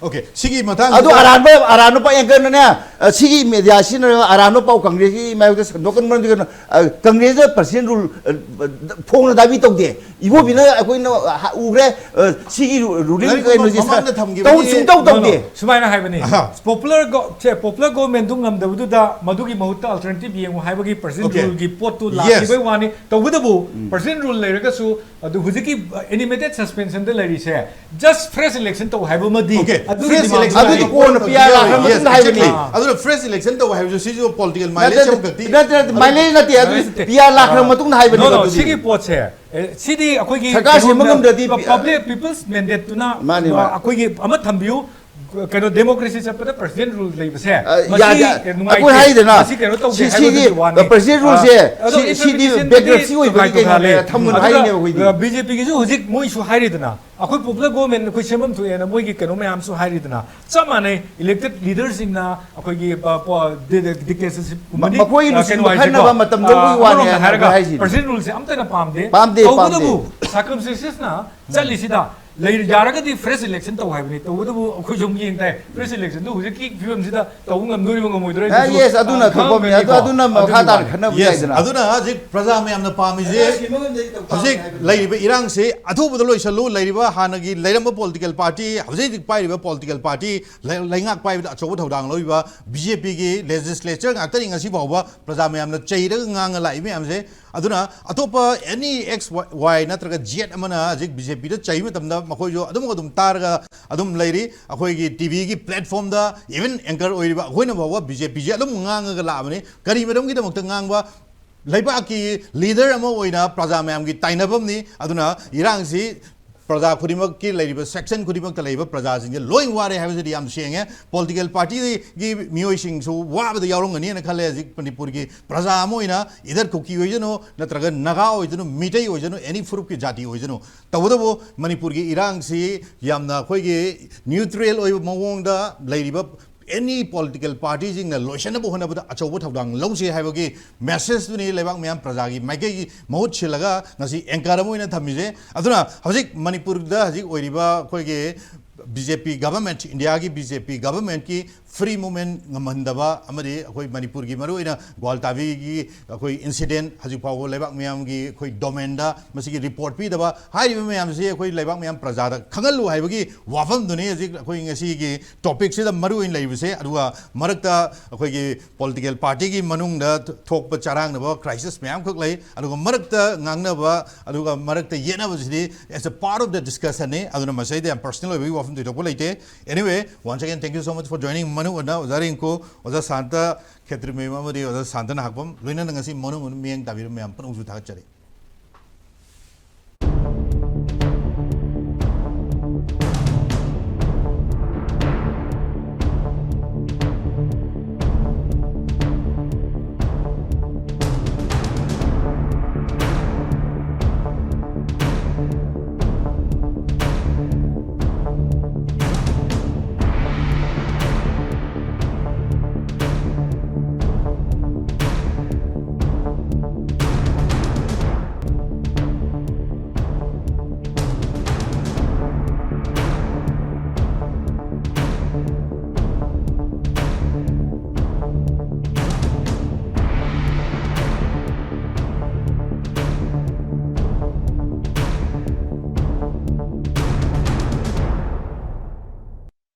ꯑꯣꯀꯦ, ꯁꯤꯒꯤ ꯃꯇꯥꯡꯁꯤꯗ ꯑꯗꯨ ꯑꯔꯥꯟꯕ, ꯑꯔꯥꯟꯕ ꯄꯥꯎ anchor ꯅꯅꯦ, ꯑ, ꯁꯤꯒꯤ media ꯁꯤꯖꯤꯟꯅꯔꯒ ꯑꯔꯥꯟꯕ ꯄꯥꯎ Congress ꯀꯤ ꯃꯥꯌꯣꯛꯇ ꯁꯟꯗꯣꯛꯀꯅꯨ, ꯃꯔꯝꯗꯤ ꯀꯩꯅꯣ, ꯑ, Congress ꯅ president rule, ꯑ, ꯐꯣꯡꯅ ꯗꯥꯕꯤ ꯇꯧꯗꯦ꯫ ꯏꯕꯣꯕꯤꯅ ꯑꯩꯈꯣꯏꯅ, ꯑ, ꯎꯈ꯭ꯔꯦ, ꯑ, ꯁꯤꯒꯤ ru-, ruling ꯂꯥꯏꯔꯤꯛ ꯀꯩꯅꯣꯁꯦ ꯃꯃꯥꯡꯗ ꯊꯝꯈꯤꯕꯅꯤ꯫ ꯇꯧ-, ꯁꯨꯡꯇꯧ No, no. ꯇꯧꯗꯦ꯫ ꯁꯨꯃꯥꯏꯅ ꯍꯥꯏꯕꯅꯤ꯫ ꯑꯍꯥ꯫ Popular go-, ꯁꯦ, popular government ꯗꯨ ꯉꯝꯗꯕꯗꯨꯗ ꯃꯗꯨꯒꯤ ꯃꯍꯨꯠꯇ alternative ꯌꯦꯡꯉꯨ ꯍꯥꯏꯕꯒꯤ president Okay. Rule ꯒꯤ ꯄꯣꯠꯇꯨ Yes. ꯂꯥꯛꯈꯤꯕꯒꯤ ꯋꯥꯅꯤ꯫ ꯇꯧꯕꯇꯕꯨ ꯎꯝ꯫ President rule ꯂꯩꯔꯒꯁꯨ ꯑꯗꯨ ꯍꯧꯖꯤꯛꯀꯤ, ꯑ, animated suspension ꯗ ꯂꯩꯔꯤꯁꯦ, just fresh election ꯇꯧ ꯍꯥꯏꯕ ꯑꯃꯗꯤ, Okay. ꯑꯗꯨꯒꯤ Fresh demand election ꯂꯩ꯫ ꯑꯗꯨꯗꯤ ꯀꯣꯟꯅ P R ꯂꯥꯛꯈ꯭ꯔ Yes, ꯃꯇꯨꯡꯗ ꯍꯥꯏꯕꯅꯤ꯫ Exactly. ꯑꯗꯨꯅ fresh election ꯇꯧ ꯍꯥꯏꯕꯁꯨ ꯁꯤꯁꯨ political mileage ꯅꯠꯇꯦ, ꯑꯃꯈꯛꯇꯤ꯫ ꯅꯠꯇꯦ, ꯅꯠꯇꯦ, ꯑꯗꯨ mileage ꯅꯠꯇꯦ, ꯑꯗꯨꯗꯤ Mileage ꯅꯠꯇꯦ꯫ P R ꯂꯥꯛꯈ꯭ꯔ ꯑ, ꯃꯇꯨꯡꯗ ꯍꯥꯏꯕꯅꯦꯕ No, no, ꯑꯗꯨꯗꯤ꯫ ꯁꯤꯒꯤ ꯄꯣꯠꯁꯦ, ꯑꯦ, ꯁꯤꯗꯤ ꯑꯩꯈꯣꯏꯒꯤ ꯁꯔꯀꯥꯔ ꯁꯦꯝꯕ ꯀꯩꯅꯣ, ꯉꯝꯗ꯭ꯔꯗꯤ ꯄ-, public people's mandate ꯇꯨꯅ ꯃꯥꯅꯤ, ꯃꯥꯅꯤ꯫ ꯑꯩꯈꯣꯏꯒꯤ ꯑꯃ ꯊꯝꯕꯤꯌꯨ, ꯀꯩꯅꯣ, democracy ꯆꯠꯄꯗ president rule ꯂꯩꯕꯁꯦ, ꯑ, ꯃꯁꯤ ꯌꯥꯗꯦ꯫ ꯅꯨꯡꯉꯥꯏꯇꯦ, ꯑꯩꯈꯣꯏ ꯍꯥꯏꯗꯅ, ꯃꯁꯤ ꯀꯩꯅꯣ ꯇꯧꯗꯦ ꯁꯤ-, ꯍꯥꯏꯕꯗꯨꯒꯤ ꯁꯤꯗꯤ, ꯋꯥꯅꯤ꯫ ꯑ, president rule ꯁꯦ, ꯑ, ꯑꯗꯣ ꯁꯤ-, ꯁꯤꯗꯤ interpretation ꯗꯨꯗꯤ bankruptcy ꯑꯣꯏꯕꯒꯤ ꯇꯣꯉꯥꯟ ꯀꯩꯅꯣꯅꯦ, ꯇꯣꯉꯥꯜꯂꯦ꯫ ꯊꯝꯒꯅꯨ ꯑꯗꯨꯒ, ꯍꯥꯏꯔꯤꯅꯦꯕ ꯑꯩꯈꯣꯏꯗꯤ꯫ ꯑ, BJP ꯒꯤꯁꯨ ꯍꯧꯖꯤꯛ ꯃꯣꯏꯁꯨ ꯍꯥꯏꯔꯤꯗꯅ, ꯑꯩꯈꯣꯏ popular government ꯑꯩꯈꯣꯏ ꯁꯦꯝꯐꯝ ꯊꯣꯛꯑꯦꯅ ꯃꯣꯏꯒꯤ ꯀꯩꯅꯣ ꯃꯌꯥꯝꯁꯨ ꯍꯥꯏꯔꯤꯗꯅ, ꯆꯞ ꯃꯥꯟꯅꯩ꯫ Elected leader ꯁꯤꯡꯅ ꯑꯩꯈꯣꯏꯒꯤ, ꯑ, ꯄꯣ-, ꯗꯤ-, ꯗꯤ-, dictatorship ꯃ-, ꯀꯨꯝꯕꯅꯤ, ꯃꯈꯣꯏ ꯑ, ꯅꯨꯡꯁꯤꯕ ꯀꯩꯅꯣ ꯍꯥꯏꯁꯦꯀꯣ꯫ ꯈꯟꯅꯕ ꯃꯇꯝ ꯑ, ꯂꯧꯕꯒꯤ ꯋꯥꯅꯦ ꯑꯃꯔꯣꯝꯗ ꯍꯥꯏꯔꯒ ꯍꯥꯏꯁꯤꯅꯤ꯫ President rule ꯁꯦ ꯑꯝꯇꯅ ꯄꯥꯝꯗꯦ꯫ ꯄꯥꯝꯗꯦ, ꯄꯥꯝꯗꯦ꯫ ꯇꯧꯕꯇꯕꯨ circumstances ꯅ ꯆꯠꯂꯤꯁꯤꯗ ꯂꯩ ꯌꯥꯔꯒꯗꯤ ꯐ꯭ꯔꯦꯁ ꯏꯂꯦꯛꯁꯟ ꯇꯧ ꯍꯥꯏꯕꯅꯤ꯫ ꯇꯧꯕꯇꯕꯨ ꯑꯩꯈꯣꯏꯁꯨ ꯑꯃꯨꯛ ꯌꯦꯡ ꯇꯥꯏ, ꯐ꯭ꯔꯦꯁ ꯏꯂꯦꯛꯁꯟꯗꯨ ꯍꯧꯖꯤꯛꯀꯤ ꯐꯤꯕꯝꯁꯤꯗ ꯇꯧꯕ ꯉꯝꯗꯣꯔꯤꯕ ꯉꯝꯃꯣꯏꯗꯣꯔꯤꯕ ꯑꯦ, yes, ꯑꯗꯨꯅ ꯊꯣꯛꯐꯝꯅꯤ꯫ ꯑꯗꯨ, ꯑꯗꯨꯅ ꯃꯈꯥ ꯇꯥꯅ ꯈꯟꯅꯕ Yes, ꯌꯥꯏꯗꯅ꯫ ꯑꯗꯨꯅ ꯍꯧꯖꯤꯛ ꯄ꯭ꯔꯖꯥ ꯃꯌꯥꯝꯅ ꯄꯥꯝꯃꯤꯁꯦ ꯍꯧꯖꯤꯛ ꯂꯩꯔꯤꯕ ꯏꯔꯥꯡꯁꯦ ꯑꯊꯨꯕꯗ ꯂꯣꯏꯁꯜꯂꯨ꯫ ꯂꯩꯔꯤꯕ ꯍꯥꯟꯅꯒꯤ ꯂꯩꯔꯝꯕ ꯄꯣꯂꯤꯇꯤꯀꯦꯜ ꯄꯥꯔꯇꯤ, ꯍꯧꯖꯤꯛ ꯍꯧꯖꯤꯛ ꯄꯥꯏꯔꯤꯕ ꯄꯣꯂꯤꯇꯤꯀꯦꯜ ꯄꯥꯔꯇꯤ, ꯂꯩ- ꯂꯩꯉꯥꯛ ꯄꯥꯏꯕꯗ ꯑꯆꯧꯕ ꯊꯧꯗꯥꯡ ꯂꯧꯔꯤꯕ ꯕꯤ ꯖꯦ ꯄꯤꯒꯤ ꯂꯦꯖꯤꯁꯂꯦꯆꯔ ꯉꯥꯛꯇꯅꯤ ꯉꯁꯤ ꯐꯥꯎꯕ ꯄ꯭ꯔꯖꯥ ꯃꯌꯥꯝꯅ ꯆꯩꯔꯒ ꯉꯥꯡꯉ ꯂꯥꯛꯏ ꯃꯌꯥꯝꯁꯦ꯫ ꯑꯗꯨꯅ ꯑꯇꯣꯞꯄ ꯑꯦꯅꯤ ꯑꯦꯛꯁ ꯋꯥꯏ ꯅꯠꯇ꯭ꯔꯒ ꯖꯦꯠ ꯑꯃꯅ ꯍꯧꯖꯤꯛ ꯕꯤ ꯖꯦ ꯄꯤꯗ ꯆꯩꯕ ꯃꯇꯝꯗ ꯃꯈꯣꯏꯁꯨ ꯑꯗꯨꯝ ꯑꯗꯨꯝ ꯇꯥꯔꯒ ꯑꯗꯨꯝ ꯂꯩꯔꯤ꯫ ꯑꯩꯈꯣꯏꯒꯤ ꯇꯤ ꯚꯤꯒꯤ ꯄ꯭ꯂꯦꯠꯐꯣꯝꯗ ꯏꯚꯟ ꯑꯦꯡꯀꯔ ꯑꯣꯏꯔꯤꯕ ꯑꯩꯈꯣꯏꯅ ꯐꯥꯎꯕ ꯕꯤ ꯖꯦ ꯄꯤꯁꯦ ꯑꯗꯨꯝ ꯉꯥꯡꯉꯒ ꯂꯥꯛꯑꯕꯅꯤ꯫ ꯀꯔꯤ ꯃꯔꯝꯒꯤꯗꯃꯛꯇ ꯉꯥꯡꯕ? ꯂꯩꯕꯥꯛꯀꯤ ꯂꯤꯗꯔ ꯑꯃ ꯑꯣꯏꯅ ꯄ꯭ꯔꯖꯥ ꯃꯌꯥꯝꯒꯤ ꯇꯥꯏꯅꯐꯝꯅꯤ꯫ ꯑꯗꯨꯅ ꯏꯔꯥꯡꯁꯤ ꯄ꯭ꯔꯖꯥ ꯈꯨꯗꯤꯡꯃꯛꯀꯤ ꯂꯩꯔꯤꯕ ꯁꯦꯛꯁꯟ ꯈꯨꯗꯤꯡꯃꯛꯇ ꯂꯩꯔꯤꯕ ꯄ꯭ꯔꯖꯥꯁꯤꯡꯁꯦ ꯂꯣꯏ ꯋꯥꯔꯦ ꯍꯥꯏꯕꯁꯤꯗꯤ ꯌꯥꯝ ꯁꯦꯡꯉꯦ꯫ ꯄꯣꯂꯤꯇꯤꯀꯦꯜ ꯄꯥꯔꯇꯤꯒꯤ ꯃꯤꯑꯣꯏꯁꯤꯡꯁꯨ ꯋꯥꯕꯗ ꯌꯥꯎꯔꯝꯒꯅꯤꯅ ꯈꯜꯂꯦ꯫ ꯍꯧꯖꯤꯛ ꯃꯅꯤꯄꯨꯔꯒꯤ ꯄ꯭ꯔꯖꯥ ꯑꯃ ꯑꯣꯏꯅ ꯏꯗꯔ ꯀꯨꯀꯤ ꯑꯣꯏꯖꯅꯨ, ꯅꯠꯇ꯭ꯔꯒ ꯅꯥꯒꯥ ꯑꯣꯏꯖꯅꯨ, ꯃꯤꯇꯩ ꯑꯣꯏꯖꯅꯨ, ꯑꯦꯅꯤ ꯐꯨꯔꯨꯞꯀꯤ ꯖꯥꯇꯤ ꯑꯣꯏꯖꯅꯨ, ꯇꯧꯕꯇꯕꯨ ꯃꯅꯤꯄꯨꯔꯒꯤ ꯏꯔꯥꯡꯁꯤ ꯌꯥꯝꯅ ꯑꯩꯈꯣꯏꯒꯤ ꯅ꯭ꯌꯨꯇ꯭ꯔꯦꯜ ꯑꯣꯏꯕ ꯃꯑꯣꯡꯗ ꯂꯩꯔꯤꯕ ꯑꯦꯅꯤ ꯄꯣꯂꯤꯇꯤꯀꯦꯜ ꯄꯥꯔꯇꯤꯁꯤꯡꯅ ꯂꯣꯏꯁꯤꯟꯅꯕ ꯍꯣꯠꯅꯕꯗ ꯑꯆꯧꯕ ꯊꯧꯗꯥꯡ ꯂꯧꯁꯤ ꯍꯥꯏꯕꯒꯤ ꯃꯦꯁꯦꯖꯇꯨꯅꯤ ꯂꯩꯕꯥꯛ ꯃꯌꯥꯝ ꯄ꯭ꯔꯖꯥꯒꯤ ꯃꯥꯏꯀꯩꯒꯤ ꯃꯍꯨꯠ ꯁꯤꯜꯂꯒ ꯉꯁꯤ ꯑꯦꯡꯀꯔ ꯑꯃ ꯑꯣꯏꯅ ꯊꯝꯃꯤꯁꯦ꯫ ꯑꯗꯨꯅ ꯍꯧꯖꯤꯛ ꯃꯅꯤꯄꯨꯔꯗ ꯍꯧꯖꯤꯛ ꯑꯣꯏꯔꯤꯕ ꯑꯩꯈꯣꯏꯒꯤ ꯕꯤ ꯖꯦ ꯄꯤ ꯒꯚꯔꯟꯃꯦꯟꯠ, ꯏꯟꯗꯤꯌꯥꯒꯤ ꯕꯤ ꯖꯦ ꯄꯤ ꯒꯚꯔꯟꯃꯦꯟꯠꯀꯤ ꯐ꯭ꯔꯤ ꯃꯨꯚꯃꯦꯟꯠ ꯉꯝꯍꯟꯗꯕ ꯑꯃꯗꯤ ꯑꯩꯈꯣꯏ ꯃꯅꯤꯄꯨꯔꯒꯤ ꯃꯔꯨꯑꯣꯏꯅ ꯒ꯭ꯋꯥꯜꯇꯥꯕꯤꯒꯤ ꯑꯩꯈꯣꯏ ꯏꯟꯁꯤꯗꯦꯟꯠ ꯍꯧꯖꯤꯛ ꯐꯥꯎꯕ ꯂꯩꯕꯥꯛ ꯃꯌꯥꯝꯒꯤ ꯑꯩꯈꯣꯏ ꯗꯣꯃꯦꯟꯗ ꯃꯁꯤꯒꯤ ꯔꯤꯄꯣꯔꯠ ꯄꯤꯗꯕ ꯍꯥꯏꯔꯤꯕ ꯃꯌꯥꯝꯁꯤ ꯑꯩꯈꯣꯏ ꯂꯩꯕꯥꯛ ꯃꯌꯥꯝ ꯄ꯭ꯔꯖꯥꯗ ꯈꯪꯍꯜꯂꯨ ꯍꯥꯏꯕꯒꯤ ꯋꯥꯐꯝꯗꯨꯅꯤ ꯍꯧꯖꯤꯛ ꯑꯩꯈꯣꯏ ꯉꯁꯤꯒꯤ ꯇꯣꯄꯤꯛꯁꯤꯗ ꯃꯔꯨ ꯑꯣꯏꯅ ꯂꯩꯕꯁꯦ꯫ ꯑꯗꯨꯒ ꯃꯔꯛꯇ ꯑꯩꯈꯣꯏꯒꯤ ꯄꯣꯂꯤꯇꯤꯀꯦꯜ ꯄꯥꯔꯇꯤꯒꯤ ꯃꯅꯨꯡꯗ ꯊꯣꯛꯄ ꯆꯔꯥꯡꯅꯕ ꯀ꯭ꯔꯥꯏꯁꯤꯁ ꯃꯌꯥꯝꯈꯛ ꯂꯩ꯫ ꯑꯗꯨꯒ ꯃꯔꯛꯇ ꯉꯥꯡꯅꯕ ꯑꯗꯨꯒ ꯃꯔꯛꯇ ꯌꯦꯠꯅꯕꯁꯤꯗꯤ as a part of the discussionꯅꯤ꯫ ꯑꯗꯨꯅ ꯃꯁꯤꯗ ꯌꯥꯝ ꯄꯔꯁꯅꯦꯜ ꯑꯣꯏꯕꯒꯤ ꯋꯥꯐꯝ ꯊꯣꯏꯗꯣꯛꯄ ꯂꯩꯇꯦ꯫ Anyway, once again, thank you so much for joining ꯃꯅꯨꯡ ꯑꯣꯏꯅ ꯑꯣꯖꯥ ꯔꯤꯡꯀꯨ, ꯑꯣꯖꯥ ꯁꯥꯟꯇ ꯈꯦꯇ꯭ꯔꯤꯃꯌꯨꯝ ꯑꯃꯗꯤ ꯑꯣꯖꯥ ꯁꯥꯟꯇ ꯅꯍꯥꯛꯄꯝ, ꯂꯣꯏꯅꯅ ꯉꯁꯤ ꯃꯅꯨꯡ ꯑꯣꯏꯅ ꯃꯤꯠꯌꯦꯡ ꯇꯥꯕꯤꯔꯕ ꯃꯌꯥꯝ ꯄꯨꯝꯅꯃꯛꯁꯨ ꯊꯥꯒꯠꯆꯔꯤ꯫